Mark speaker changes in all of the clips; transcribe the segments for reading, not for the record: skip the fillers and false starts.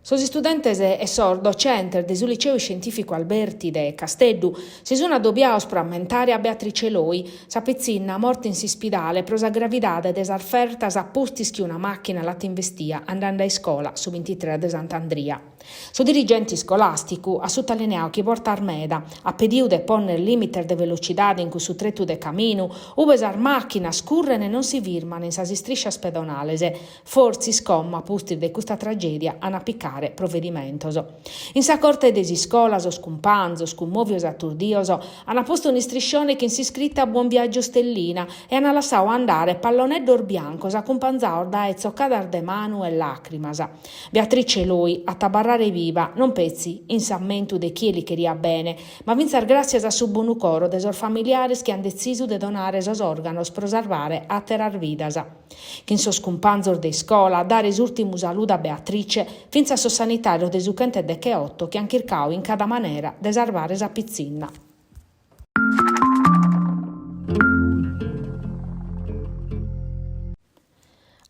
Speaker 1: Sos istudentes e sos docentes de su Liceu Iscientìficu Alberti de Casteddu si sunt adobiados pro ammentare a Beatrice Loi, sa pitzinna morta in s'ispidale pro sa gravidade de sas fertas a pustis chi una màchina l'at investia andende a iscola su bintitres de Sant'Andria. Su dirigente iscolàsticu at sutalineadu chi bortas meda at pedidu de pònnere lìmites de velocidade in cussu tretu de caminu ue sas màchinas curren e non si firman in sas istriscias pedonales. Fortzis como a pustis de custa tragèdia an a picare provedimentos. In sa corte de s'iscola sos cumpanzos, cummòvios e aturdios, an postu un'istriscione chin s'iscrita Buon viaggio Stellina e an lassadu andare palloneddos biancos acumpanzados dae tzocadas de manu e làcrimas. Beatrice Loi at a abarrare viva non petzi in s'ammentu de chie li cheriat bene, ma fintzas gràtzias a su bonu coro de sos familiares chi an detzisu de donare sos òrganos pro sarvare àteras vidas. Chin sos cumpanzos de iscola a dare s'ùrtimu saludu a Beatrice, fintzas sos sanitàrios de su chentedecheoto chi an chircadu in cada manera de sarvare sa pitzinna.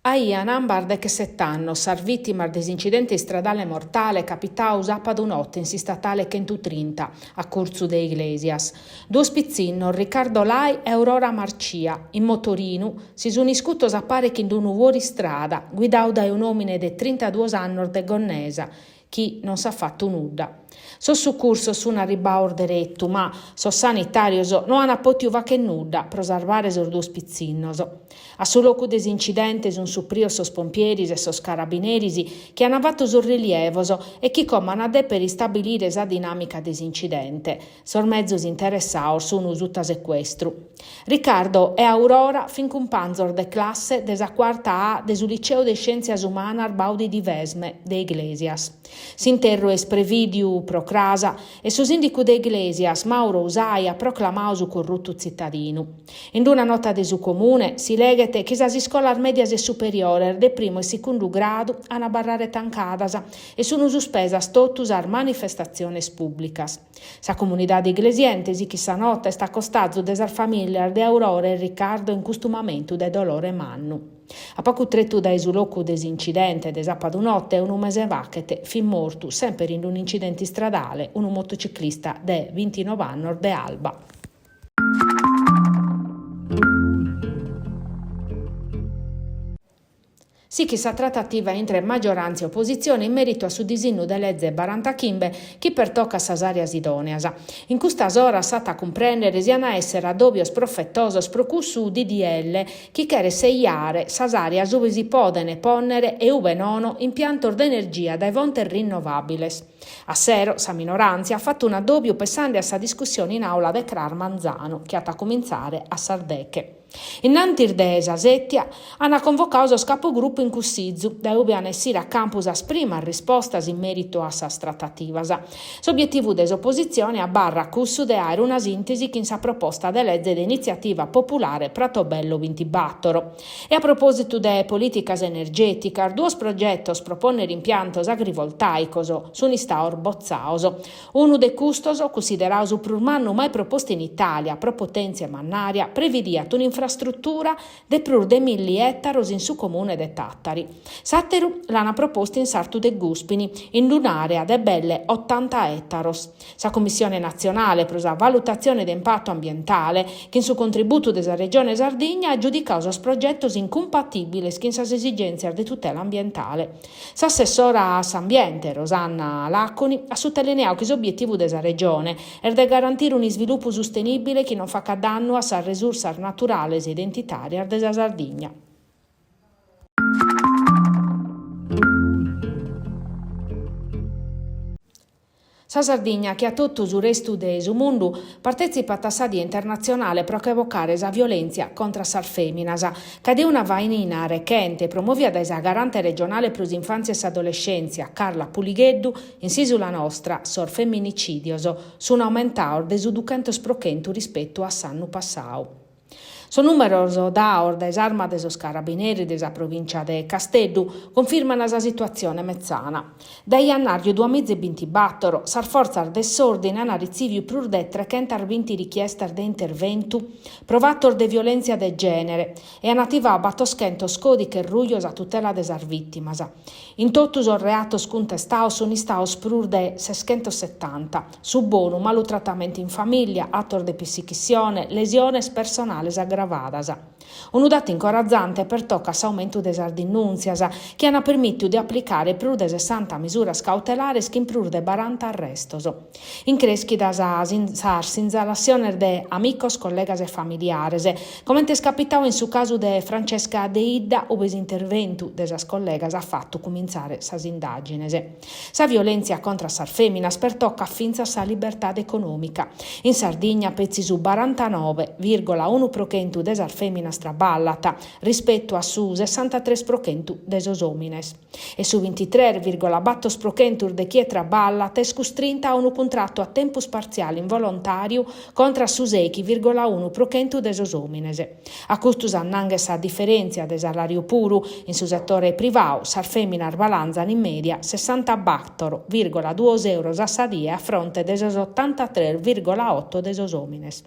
Speaker 1: Aian ambas dechesete annos sas vìtimas de s'incidente istradale mortale capitadu sàpadu note in s'istatale chentutrinta, a curtzu de Iglesias. Duos pitzinnos, Riccardo Lai e Aurora Marcia, in motorinu, si sun iscutos a pare chin unu fuoristrada, guidadu dae un'òmine de trintaduos annos de Gonnesa, chi non s'at fatu nudda. Sos sucursos sun arribbados deretu, ma sos sanitàrios no ant pòtidu fàghere nudda pro sarvare sos duos pitzinnos. A su locu de s'incidente sun suprios sos pompieris e sos carabineris chi ant fatu sos rilievos e chi como ant a dèpere istabilire sa dinàmica de s'incidente. Sos mezos interessados sun suta secuestru. Riccardo e Aurora fin cumpanzos de classe de sa cuarta A de su Liceu de Iscièntzias Umanas Baudi di Vesme de Iglesias. S'interru est prevìdiu pro cras e su sìndicu de Iglesias, Mauro Usai, at proclamadu su corrutu tzitadinu. In una nota de su Comune si leghet chi sas iscolas mèdias e superiores de primu e segundu gradu an a abarrare tancadas e sun suspesas totu sas manifestatziones pùblicas. Sa comunidade iglesiente sichit sa nota est a costazu de sas famìllias de Aurora e Riccardo in custu mamentu de dolore mannu. A pacu tretu dae su locu de s'incidente de sàpadu note, unu mese fachet, fit mortu, semper in un'incidente istradale, unu motociclista de bintinove annos de Alba. Sichit sa tratativa intre magioràntzia e opositzione in mèritu a su disinnu de leze barantachimbe chi pertocat sas àreas idòneas. In custas oras s'at a cumprèndere si an a èssere addòbios profetosos pro cussu DDL chi cheret sejare sas àreas ue si podent pònnere e ue nono impiantos de energia dae fontes rinnovàbiles. A sero sa minoràntzia at fatu un'addòbiu pessende a sa discussione in àula de cras manzanu chi at a cumintzare a sas deche. Innantis de sa sètia, ant convocadu sos capogrupu in Cussizu, dae ube an a essire a campu sas primas rispostas in mèritu a sas tratativas. S'obietivu de s'opositzione abarrat cussu de àere una sìntesi chin sa proposta de leze de initziativa populare Pratobello bintibator. E a propòsitu de polìticas energèticas, duos progetos pro pònnere impiantos agrivoltàicos sunt istados botzados. Unu de custos, cunsideradu su prus mannu mai propostu in Itàlia pro potèntzia e mannària, previdiat un'infrastrutura de prus de milli ètaros in su comune de Tàtari. S'àteru l'ant propostu in sartu de Gùspini, in un'àrea de belle otanta ètaros. Sa Cummissione natzionale pro sa valutatzione de impatu ambientale, chin su contributu de sa Regione Sardigna, at giudicadu sos progetos incumpatìbiles chin sas esigèntzias de tutela ambientale. S'assessora a s'Ambiente, Rosanna Laconi, at sutalineadu chi s'obietivu de sa Regione est de garantire un'isvilupu sustenìbile chi non facat dannu a sas resursas naturales e identitàrias de sa Sardigna. Sa Sardigna, che a totu su restu de su mundu, partètzipat a sa Die internatzionale pro che bocare sa violèntzia contra sas fèminas, ca de una fainina rechente promòvia dae sa garante regionale pro s'infàntzia e s'adolescèntzia, Carla Puligheddu, in s'ìsula nostra sos feminicìdios sunt aumentados de su duchentos pro chentu rispetu a s'annu passadu. Sos nùmeros daos dae s'Arma de sos Carabineris de sa provìncia de Casteddu cunfirmant sa situatzione metzana. Dae jannàrgiu duamiza e bintibator, sas fortzas de s'òrdine ant ritziviu prus de trechentasbinti richiestas de interventu pro fatos de violèntzia de gènere e ant ativadu batoschentos còdighes rujos a tutela de sas vìtimas. In totu sos reatos cuntestados sunt istados prus de seschentosetanta, su bonu, malu tratamentu in famìllia, atos de pissichissione, lesiones personales agravadas. Unu datu incorazante pertocat s'aumentu de sas dinùntzias, chi ant permìtidu de aplicare prus de sessanta misuras cautelares chin prus de baranta arrestos. In crèschida sas sinzalassiones de amicos, collegas e familiares, comente est capitadu in su casu de Francesca Deidda ube s'interventu de sas collegas at fatu cumintzare sas indàgines. Sa violèntzia contra sas fèminas pertocat fintzas sa libertade econòmica. In Sardigna petzi su barantanoe vìrgola unu pro chentu de sas fèminas traballat, rispetu a su sessantatres pro chentu de sos òmines. E su bintitres vìrgola bator pro chentu de chie traballat est custrinta a unu cuntratu a tempus partziale involontàriu contra su sèichi vìrgola unu pro chentu de sos òmines. A custu s'annanghet sa diferèntzia de salàriu puru, in su setore privadu sas fèminas balanzan in mèdia sessantabator vìrgola duos euros a sa die a fronte de sos otantatres vìrgola oto de sos òmines.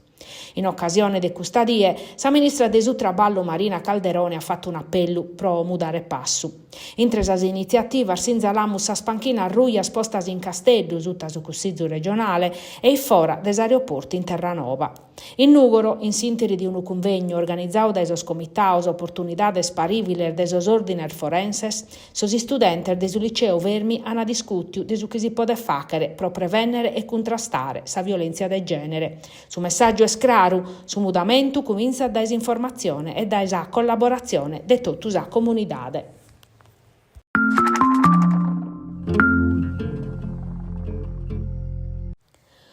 Speaker 1: In ocasione de custa die, sa ministra de su Traballu Marina Calderone at fatu un'apellu pro mudare passu. Intre sas initziativas sinzalamus sas panchinas rujas postas in Casteddu suta su Cussizu regionale e ifora de s'aeroportu in Terranova. In Nùgoro, in s'ìnteri de unu cunvegnu organizadu dae sos comitados Oportunidades Parìviles de sos Òrdines Forenses, sos istudentes de su Liceu Fermi ant discùtiu de su chi si podet fàghere pro prevènnere e cuntrastare sa violèntzia de gènere. Su messàgiu est craru, su mudamentu cumintzat dae s'informatzione e dae sa collaboratzione de totu sa comunidade.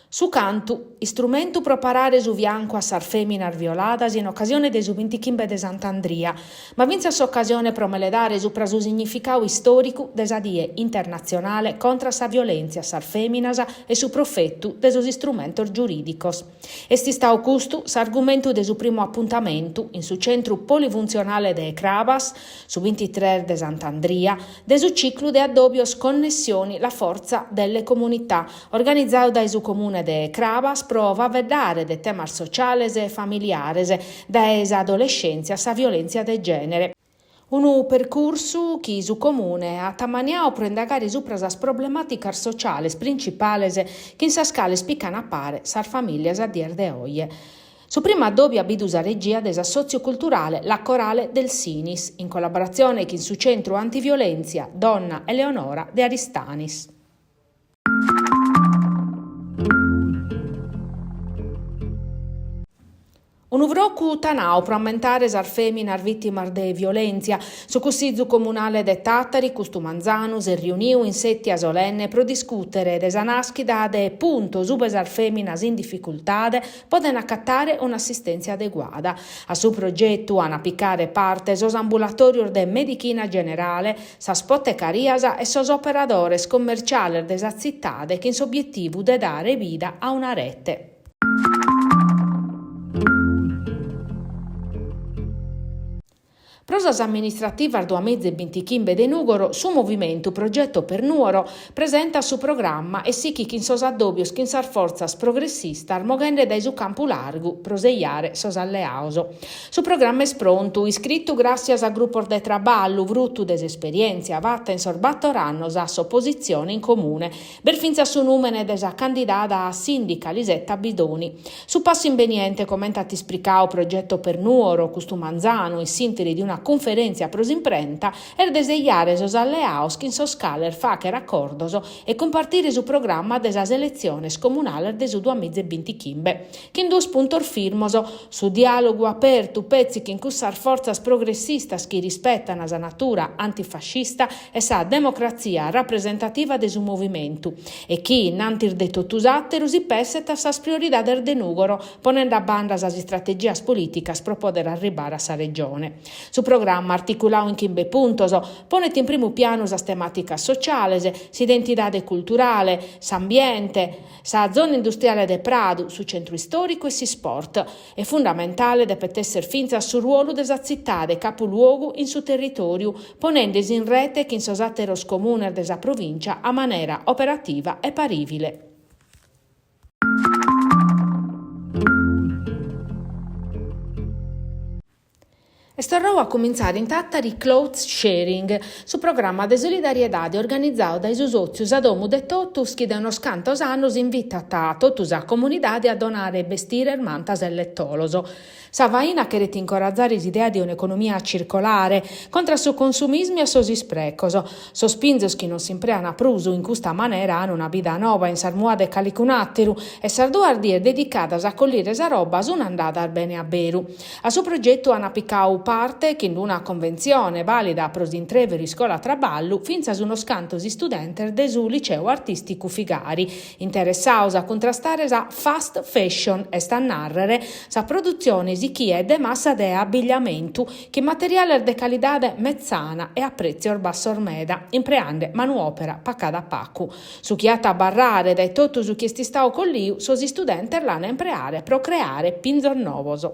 Speaker 1: Su cantu, istrumentu pro parare su fiancu a sas fèminas violadas in ocasione de su bintichimbe de Sant'Andria, ma fintzas s'ocasione pro meledare supra su significadu istòricu de sa Die internatzionale contra sa violèntzia a sas fèminas e su profetu de sos istrumentos giurìdicos. Est istadu custu s'argumentu de su primu apuntamentu in su Centru Polifuntzionale de Crabas, su bintitres de Sant'Andria, de su ciclu de addòbios Connessioni, la forza delle comunità, organizadu dae su Comune de Crabas pro faeddare de temas sociales e familiares, dae s'adolescèntzia a sa violèntzia de gènere. Unu percursu chi su Comune at ammaniadu pro indagare subra sas problemàticas sociales principales chin sas cales pican a pare sas famìlias a dies de oje. Su primu addòbiu at bidu sa regia de s'assòtziu culturale La Corale del Sinis, in collaboratzione chin su Centru Antiviolèntzia Donna Eleonora de Aristanis. Unu frocu tanau pro ammentare sas fèminas vìtimas de violèntzia. Su Cussizu Comunale de Tàtari custu manzanu s'est riuniu in sètia solenne pro discùtere de sa nàschida de puntos ube sas fèminas in dificultade podent acatare un'assistèntzia adeguada. A su progetu an a picare parte sos ambulatòrios de medichina generale, sas potecarias e sos operadores commerciales de sa tzitade chin s'obietivu de dare vida a una rete. Pro sas amministrativas duamiza e bintichimbe de Nùgoro, su movimentu Progetto per Nuoro presentat su programma e sichit chin sos addòbios chin sas fortzas progressistas moghende dae su campu largu pro sejare sos alleados. Su programma est prontu, iscritu gràssias a grupos de traballu, frutu de s'esperièntzia fata in sos bator annos a s'opositzione in Comune. B'est fintzas su nùmene de sa candidada a sìndica Lisetta Bidoni. Su passu imbeniente, comente at ispricadu Progetto per Nuoro custu manzanu in s'ìnteri de una cunferèntzia pro s'imprenta, est de sejare sos alleados chin sos cales fàghere acordos e cumpartire su programma de sas eletziones comunales de su duamiza e bintichimbe. Chin duos puntos firmos, su diàlogu apertu petzi chin cussas fortzas progressistas chi rispetan sa natura antifascista e sa democratzia rapresentativa de su movimentu e chi, innantis de totu s'àteru, si pesset a sas prioridades de Nùgoro, ponende a banda sas istrategias polìticas pro poder arribare a sa Regione. programma, articuladu in chimbe puntos, ponet in primu pianu sas temàticas sociales, s'identidade culturale, s'ambiente, sa zona industriale de Pradu, su centru istòricu e s'isport. E fundamentale depet èssere fintzas su ruolu de sa tzitade capuluogu in su territòriu, ponende si in rete chin sos àteros comunes de sa provìncia a manera operativa e parìvile. Est torradu a cumintzare in Tàtari Clothes Sharing, su programma de solidariedade organizadu dae su sòtziu Sa Domu de Totus chi dae unos cantos annos invitat totu sa comunidade a donare bestires, mantas e letolos. Sa faina cheret incorazare s'idea de un'economia circolare, contra a su consumismu e a sos isprecos. Sos pinzos chi non s'imprean prus in custa manera an una bida noba in s'armuà de calicun'àteru e sas duas dies dedicadas a collire sa roba sun andadas bene a beru. A su progetu an picadu parte, chin una conventzione vàlida pro s'intrèveru iscola-traballu, fintzas unos cantos istudentes de su Liceu Artìsticu Figari, interessados a cuntrastare sa fast fashion, est a nàrrere sa produtzione sichia e de massa de abbigliamentu chin materiales de calidade metzana e a prètzios bassos meda, impreande manuòpera pacada pacu. Su chi at a abarrare dae totu su chi est istadu colliu, sos istudentes l'an a impreare pro creare pinzos novos.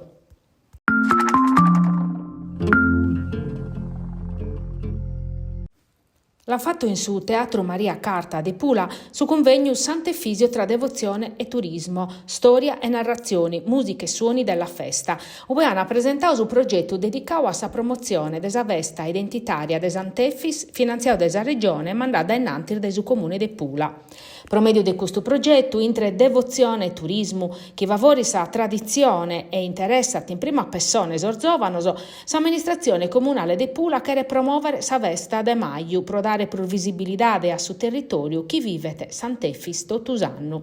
Speaker 1: L'at fatu in su Teatru Maria Carta de Pula su cunvegnu Sant'Efisio tra devozione e turismo, storia e narrazioni, musiche e suoni della festa, ue an presentadu su progetu dedicadu a sa promotzione de sa festa identitària de Sant'Efis finantziadu dae sa Regione e mandadu a innantis dae su Comune de Pula. Pro mèdiu de custu progetu, intre devotzione e turismu, chi favorit sa traditzione e interessat in prima pessone sos zòvanos, s'amministratzione comunale de Pula cheret promòvere sa festa de maju pro dare prus visibilidade a su territòriu chi vivet Sant'Efis totu s'annu.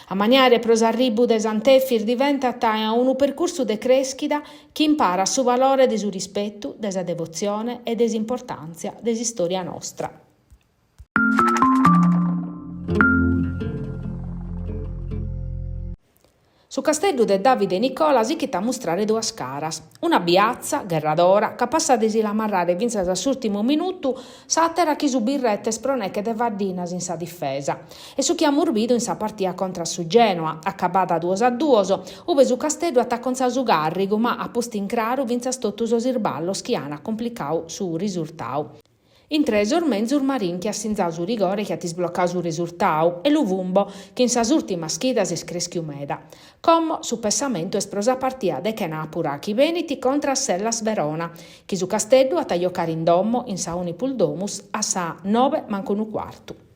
Speaker 1: Ammaniare pro s'arribu de Sant'Efis diventat unu percursu de crèschida chi imparat su valore de su rispetu, de sa devotzione e de s'importàntzia de s'istòria nostra. Su Casteddu de Davide Nicola sichit a mustrare duas caras, una biatza, gherradora, capassa de si la marrare fintzas a s'ùrtimu minutu, s'àtera chi subit retes pro neche de faddinas in sa difesa. Est su chi amus bidu in sa partida contra su Genoa, acabada duos a duos, ube su Casteddu at acontzadu su càrrigu ma at postu in craru fintzas totu sos isballos chi ant complicadu su risurtadu. Intre sos menzus Marin chi at sinzadu su rigore chi at isblocadu su resurtadu e Luvumbo chi in sas ùrtimas chidas est crèschiu meda. Como su pessamentu est pro sa partida de chenàpura chi benit contra a s'Hellas Verona, chi su Casteddu at a jocare in domo in sa Unipol Domus a sas nobe mancu unu cuartu.